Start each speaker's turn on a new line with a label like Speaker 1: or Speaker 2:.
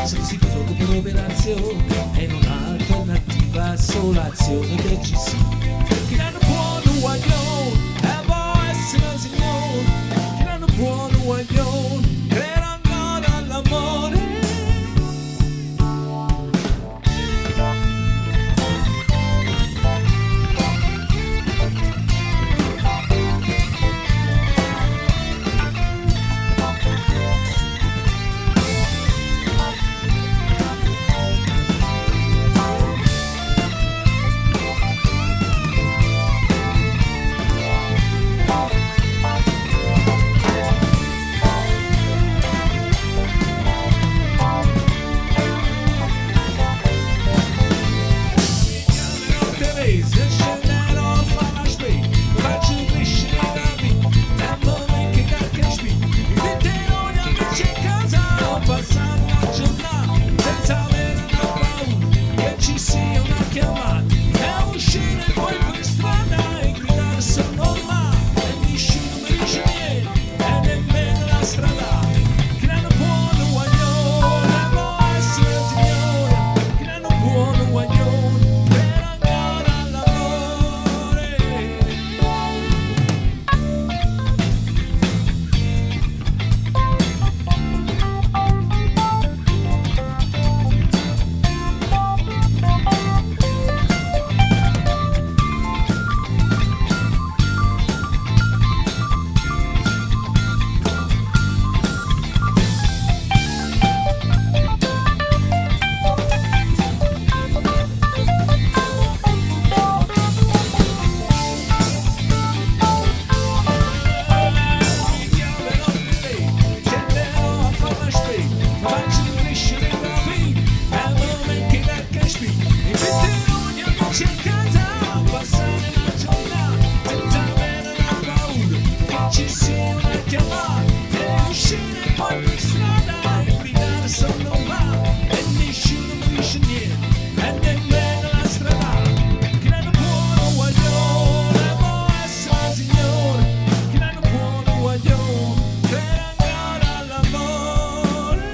Speaker 1: Se si fa solo per operazione e non alternativa, solo azione che ci sia. Chi non può guaglione e può essere signore, chi non può guaglione crede ancora all'amore. Teresa, scenderò a fare la spesa, faccio crescere i capelli, e mo che cacca spina. Inviterò gli amici a casa, ho passato una giornata senza avere una paura che ci sia una chiamata. E uscire poi per strada e gridare sono normale, e nessuno mi dice niente, e nemmeno la strada. Che non buono guaglione, può essere signore, che non buono guaglione, per ancora all'amore. Ci sia una chiamata e uscire poi per strada e gridare sono male e nessuno mi dice niente e nemmeno la strada. Che non buono guaglione può essere signore, che non buono guaglione crede ancora all'amore.